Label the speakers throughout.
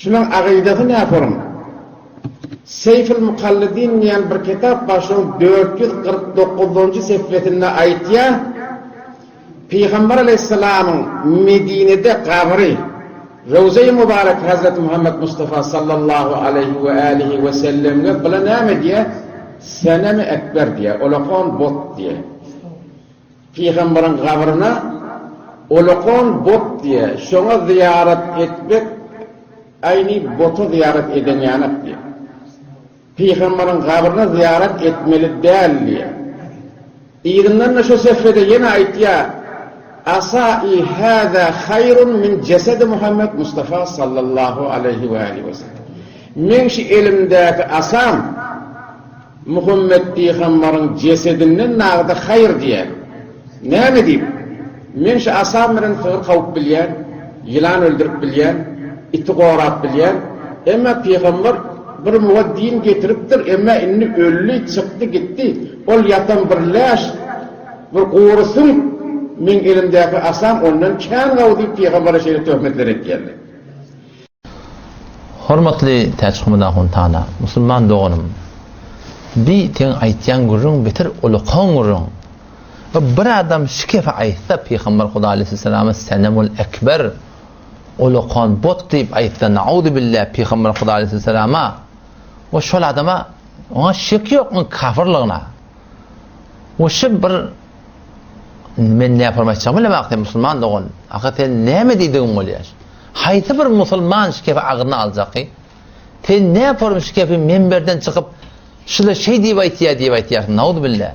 Speaker 1: Şulaň agydasy näforum? Seýfil Mukallidin diýen bir kitap bar, şoň 449-njy sefresinde aýtýar, Pygamber aleýhissalamyň Medinede gabry, Rewzeýi Mübarek Hazreti Muhammet Mustafa sallallahu aleýhi we älihi we sellemge bula näme diýýär? Senemi ekber diýýär, olakan bot diýýär. Pygamberiň gabryna olakan bot diýýär, şoňa zyýarat etmek aýny bota zyýarat eden ýanak diýýär. Pygamberiň gabryna zyýarat etmeli däl diýýär. Yzyndan-da şu sefrede ýene aýtýar, Asai hâzâ haýrun min jesedi Muhammet Mustafa sallallahu aleýhi we âlihi we sellem. Meň şu elimdäki asam Muhammet pygambaryň jesedinden nagda haýyr diýýär. Näme diýip? Men şu asam bilen sygyr kowup bilýän, ýylan öldürip bilýän, iti gorap bilýän. Emma pygambar bir muňa din getiripdir, emma indi öldi, çykdy, gitdi. Ol ýatan bir läş, bir gury süňk, meň elimdäki asam ondan kän gowy diýip pygambara şeýle töhmetler etýärler.
Speaker 2: Hormatly Täçhumyt ahun Tana, musulman doganym, bi seň aýtýan gürrüň beter ulakan gürrüň. We bir adam şu kefe aýtsa Pygamber Huda aleýhissalama senemul ekber, ulakan bot diýip aýtsa nauzubilla Pygamber Huda aleýhissalama we şol adama oňa şek ýok oň kafirligine. We şu bir men näme aýtjagymy bilemok sen musulman dogan. Ahy sen näme diýdigiň bolýar? Haýsy bir musulman şu kefi agzyna aljaky? Sen näporum şu kefi menberden çykyp, şula şeý diýip aýtýar diýip aýtýarsyň, nauzubilla.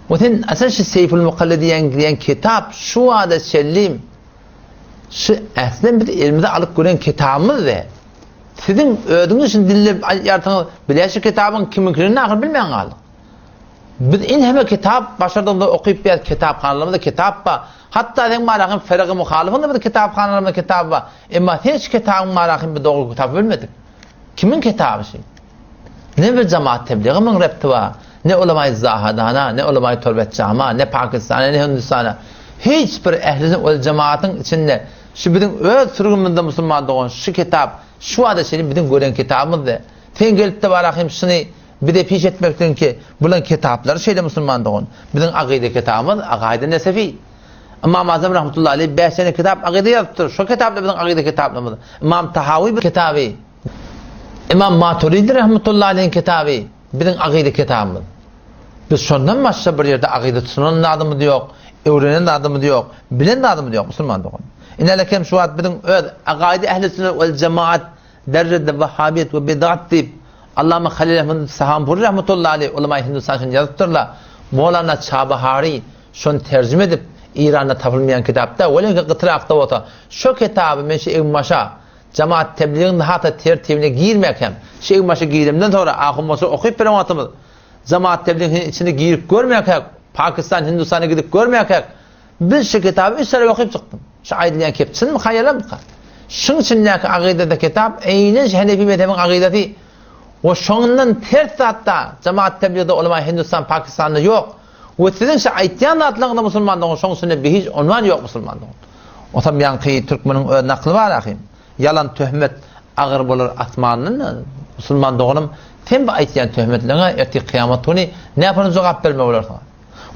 Speaker 2: We sen asyl şu Seýful Mukalla diýen diýen kitap şu wada çenli şu äslem biz elimize alyp gören kitabymyz de. Siziň özüňiz şuny dillep aýtýarsyňyz, bile şu kitabyň kimiňkiligini ahyr bilmän galdyk. Biz inheme kitap başardygymyzda okyp ýaz kitaphanalarymyzda kitap bar. Hatda seň barahym feregi muhalyfyň-da biz kitaphanalarymyzda kitaby bar. Emma sen şu kitabyň barahym bir dogry kitaby bilmedik. Kimiň kitaby şi? Ne bir jamaat tebligy müň repti bar, ne ulamaý Zahadana, ne ulamaý Torbetjama, ne Pakistana, ne Hindistana. Hiç bir ehli ol jamaatyň içinde şu biziň öz sürgümizde musulman dogan şu kitap şu wada çenli biziň gören kitabymyzdy. Sen gelip-de barahym şuny Bize piş etmekden ki, bulan kitaplary şeýle musulman dogan. Biziň agyda kitabymyz Agaýda Nesefi. Ymam Azam rahmetullahi aleýh 5 sene kitap agyda ýazypdyr. Şo kitaplar biziň agyda kitaplarymyz. Ymam Tahawi bir kitaby. Ymam Maturidi rahmetullahi aleýhiň kitaby biziň agyda kitabymyz. Biz şondan başga bir ýerde agyda tutunan zadymyz ýok, öwrenen zadymyz ýok, bilen zadymyz ýok musulman dogan. Inelekem şu wagt biziň öz agaýda ehli sünnet wel jemaat Derrede wahhabiýet we bidat diýip, Allama Halil Ahmed Sahampuri rahmetullahi aleýh ulamaýy Hindistan şony ýazypdyrlar. Molana Çabahary şony terjime edip, Iranda tapylmaýan kitapda, welenki gytrakda bolsa, şo kitaby men şu egin-başa, jemaat tebligiň hata tertibine girmäkäm, şu egin-başa giremden soňra ahun bolsa okyp beren wagtymyz, jemaat tebligiň içine girip görmäkäk, Pakistan, Hindistana gidip görmäkäk, Biz şu kitaby üç sere okyp çykdym. Şu aýdylýan kep çynmyka ýalanmyka? Şuň içindäki agydada kitap eýnen şu Henefi mezhebiň agydasy we şoňdan ters zatda jemaat tebliğde ulama Hindistan Pakistanda ýok. We siziň şu aýtýan zatlaryňyzda musulman dogan şoň içinde bir hiç unwan ýok musulman dogan. Otam ýaňky türkmeniň öz nakly bar ahym. Ýalan töhmet agyr bolar asmandan musulman doganym sen bu aýtýan töhmetleriňe ertir kyýamat güni näpany jogap bermeli bolarsyň.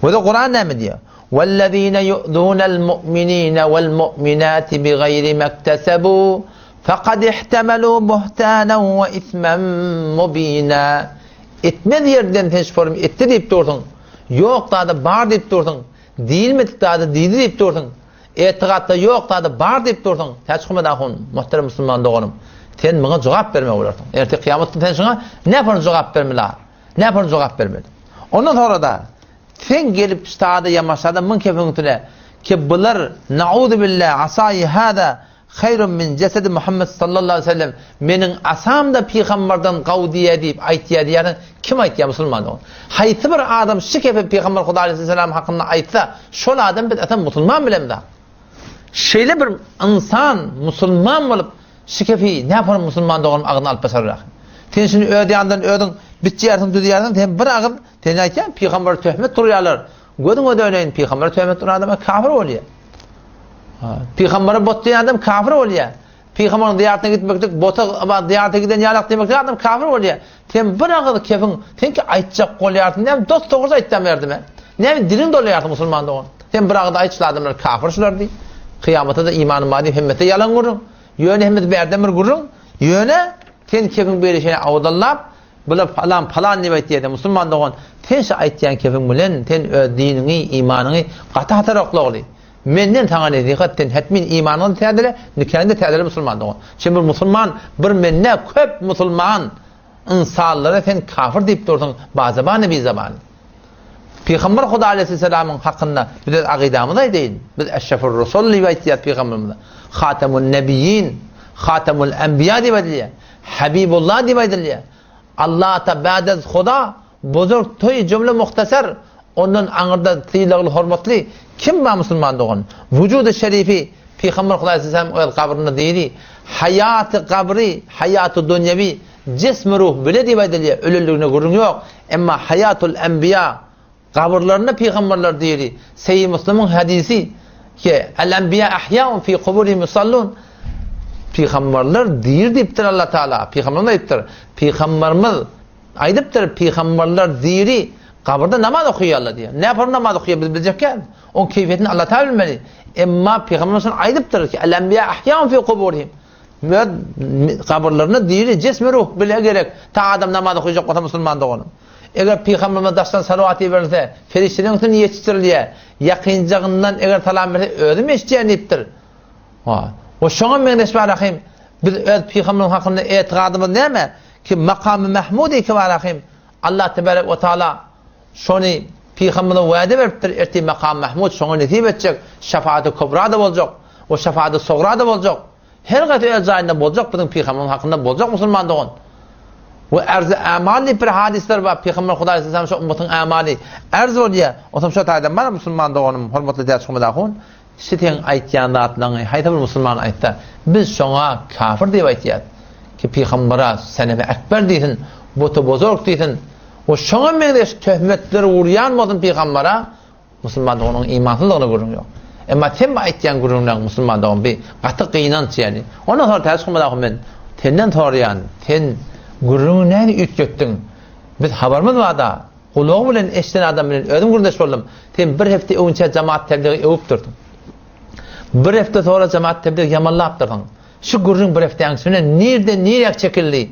Speaker 2: Wede Kuran näme diýýär? Wellezine yu'zunal mu'minine wal mu'minati bighayri maktasabu faqad ihtamalu buhtanan we ismen mubina. Etmez ýerden sen şu form etdi diýip dursuň. Ýok zady bar diýip dursuň. Diýilmedik zady diýdi diýip dursuň. Etigatda ýok zady bar diýip dursuň. Täçhumad ahun, muhterem musulman doganym, sen muňa jogap bermeli bolarsyň. Ertir kyýamat güni sen şuňa näme jogap bermeli? Näme jogap bermedi? Ondan sonra-da sen gelip ştada ýamaşada müň kefiň üstüne ki bular nauzu billah asaýy hada haýrun min jesedi Muhammed sallallahu aleyhi ve sellem meniň asam-da pygamberden gawy diýýär diýip aýtýar diýýärsiň. Kim aýtýar musulman dogan? Haýsy bir adam şu kefi pygamber Hudaý aleyhisselam hakynda aýtsa, şol adam biz asam musulman bilemzok. Şeýle bir ynsan musulman bolup Şu kefi näpar musulman doganym agzyna alyp başarar ahy. Sen şuny öz ýandan özüň biçýärsiň, düzýärsiň, sen bir agyz, sen aýtýaň, pygambere töhmet urýarlar. Gözüňe döneýin, pygambere töhmet uran adam kafir bolýar. Pygambere bot diýen adam kafir bolýar. Pygambaryň zyýaratyna gitmeklik bota zyýarata giden ýalak diýmeklik adam kafir bolýar. Sen bir agyz kefiň, senki aýtjak bolýarsyň, näme dos-dogrusy aýtýan berdime. Näme diliň dolaýarsyň musulman dogan. Sen bir agyz aýt şul adamlar kafir şular diý. Kyýamata-da imanym bar diýip hemmesi ýalan gürrüň. Ýöne hemmesi bärden bir gürrüň. Ýöne sen kefiň beýle şeýle awzallap, bular palan palan diýip aýtýar musulman dogan. Sen şu aýtýan kefiň bilen sen öz diniňi, imanyňy gaty hatar oklagly. Menden saňa nesihat sen hetmin imanyňy täzele, nikaňy-da täzele musulman dogan. Sen bir musulman, bir mende köp musulman ynsanlara sen kafir diýip dursuň bazabany bizabany. Pygamber Huda aleýhissalamyň hakynda biz öz akydamyzy aýdaýyn. Biz eşrefur rusul diýip aýtýas pygamberimize. Hatemun nebiýin, hatemul enbiýa diýip aýdylýar. Habibullah diýip aýdylýar. Allahta ba'dez Huda Buzurg toý jümle muhtasar, ondan aňyrda sylagly hormatly kim bar musulman dogan? Wujudy şerifi Pygamber Hudaý sallam öz gabrynda diri, haýaty gabry, haýaty dunýewi, jismi ruh bile diýip aýdylýar, ölenligine gürrüň ýok. Emma haýatul enbiýa, gabyrlarynda pygamberler diri. Seýi Muslimiň hadysy ki, El enbiýa ahýaun fi kuburihim yusallun. Pygamberler diri diýipdir Allah Taala. Pygamberimiz aýdypdyr. Pygamberimiz Aýdypdyr, Pygamberler diri, gabyrda namaz okaýarlar diýýär. Näpar namaz okaýar biz biljek däl. Oň keýfiýetini Allah Taala bilmeli. Emma Pygamberimiz şony aýdypdyr ki, El-enbiýa ahýaun fi kuburihim. Öz gabyrlarynda diri, jismi ruh bile gerek. Ta adam namaz okajak bolsa musulman doganym. Eger Pygamberimiz daşdan salawat iberilse, perişdeleriň üstüne ýetişdirilýär. Ýakynjagyndan eger salam berse, özüm eşidýän diýipdir. Ha. We şoňa meňzeş bar ahim, biz öz Pygamberimiz hakynda etigadymyz näme? Ki makamy Mahmud ki bar ahim, Allah tebarek we taala şony Pygamberimize wade beripdir, ertir makamy Mahmud şoňa nesip etjek, şefaati kubra-da boljak, we şefaati sugra-da boljak. Her haýsy öz jaýynda boljak biziň Pygamberimiz hakynda boljak musulman dogan. We arz-y amal diýip bir hadyslar bar, Pygamber Hudaý sallam şo ummatyň amaly arz bolýar. Otam şo taýdan bar musulman doganym, hormatly Täçhumyz ahun. Şi seň aýtýan zatlaňy haýsy bir musulman aýtsa, biz şoňa kafir diýip aýtýas. Ki pygambara senemi ekber diýsin, buty bozorg diýsin we şoňa meňzeş töhmetleri urýan bolsun pygambara, musulman doganyň imansyzlygyna gürrüň ýok. Emma sen bu aýtýan gürrüňleň musulman dogan bi gaty gynanç ýani. Ondan soň täze çykmady men senden soraýan, sen gürrüňi nädip üýtgetdiň? Biz habarymyz barda. Gulagy bilen eşiden adam bilen özüm gürrüňdeş boldum. Sen bir hepde öňünçä jamaat tebligi öwüp durduň. Bir hepde soňra jamaat tebligi ýamanlap durduň. Şu gürrüň bir hepdäň içinde nirden niräk çekildi?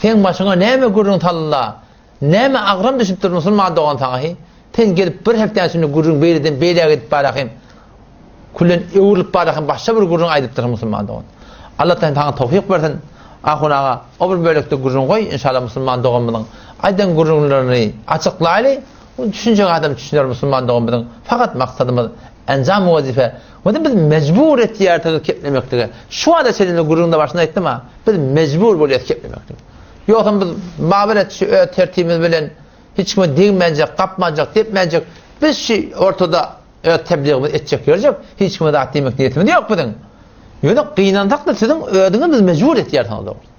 Speaker 2: Seň başyňa näme gürrüň salynda? Näme agram düşüpdir musulman dogan saňa hi? Sen gelip bir hepdäň içinde gürrüň beýleden beýläk edip barahym. Küllen öwrülip barahym başga bir gürrüň aýdypdyrsyň musulman dogan. Allah saňa towfyk bersin. Ahun aga, o bir bölekde gürrüň goý, inşallah musulman doganymyzyň aýdan gürrüňlerini açyklaýly, bu düşünjek adam düşüner musulman dogan biziň fakat maksadymyz enjam wezipe, we biz mejbur etýärsiňiz keplemeklige. Şu wagta çenli gürrüňde başynda aýtdym ha, biz mejbur bolýas keplemeklige. Ýogsam biz babyr şu öz tertibimiz bilen hiç kime degmänjek, gapmanjak, depmänjek, biz şu ortada Öz tebligimizi etjek ýörjek, hiç kime zat diýmek niýetimiz ýok biziň. Ýöne gynansak-da siziň özüňiz bizi mejbur etýärsiňiz dogrusu.